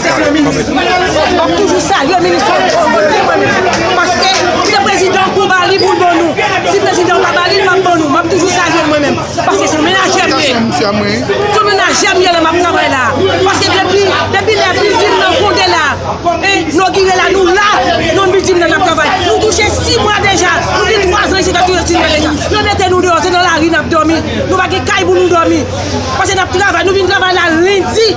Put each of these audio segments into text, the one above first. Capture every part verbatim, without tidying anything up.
M ap toujou salye minis Rodrigue mwen menm. Paske se prezidan pou ba li pou l ban nou. Si prezidan pa ba li, l p ap ban nou. M ap toujou salye l mwen menm. Paske se menajè m ye. Se menajè m ye lè m ap travay la. Paske depi, depi lè bilding nan fonde la, e, nogire la, nou la, nan bilding nan n ap travay. Nou touche sis mwa deja. Nou gen twa zan isit ap touche sis mwa deja. Yo mete nou deyò, se nan lari n ap dòmi. Nou pa gen kay pou nou dòmi. Paske n ap travay, nou vin travay la lendi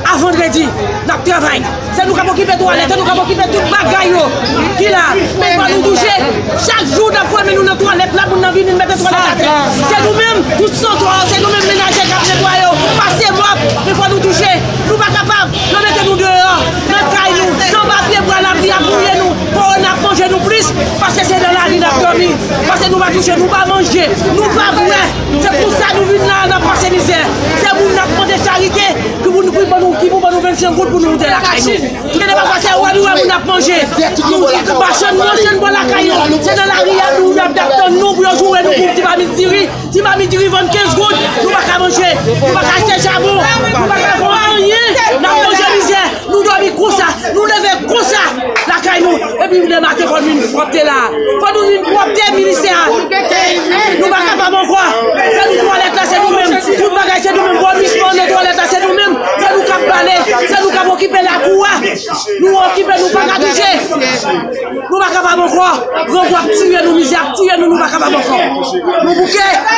a vandredi. N ap travay. Se nou k ap okipe twalèt, se nou k ap okipe tout bagay yo ki la. Men fò nou touche. Chak jou n ap fòme nou nan twalèt la, moun nan vini mete twalèt atè. Se nou menm, tout santwa, se nou menm menajè k ap netwaye yo. Pase mòp, men fò nou touche. Nou pa kapab. Yo mete nou deyò, nan kay nou, se anba pye bwa lapli ap touye nou. Kowona ap manje nou plis, paske se nan lari n ap dòmi. Paske nou pa touche, nou pa manje, nou pa bwè. Se pou sa nou vin la, n ap pase mizè. Se moun n ap mande charite ki pou, ki pou ban nou, ki pou ban nou vennsenk goud pou nou moute lakay nou. Gen de pafwa se wè nou wè moun ap manje. Nou, machann, machann bò lakay yo, se nan lari a nou, y ap, y ap tann nou pou yo joure nou pou ti mamit diri. Ti mamit diri vann kenz goud, nou pa ka manje, nou pa ka achte chabon, nou pa ka fè anyen, n ap manje mizè. Nou dòmi konsa, nou leve konsa lakay nou. Epi lè maten fò nou vin pwòpte la. Fò nou vin pwòpte ministè a. Nou pa kapab ankò. Se nou twalèt la, se nou menm. Tout bagay se nou menm. Vòmisman nan twalèt la, se nou menm. Se nou k ap bale, se nou k ap okipe lakou a. Nou okipe, nou pa ka touche. Nou pa kapab ankò. Grangou ap tiye nou, mizè ap tiye nou, nou pa kapab ankò. Nou bouke.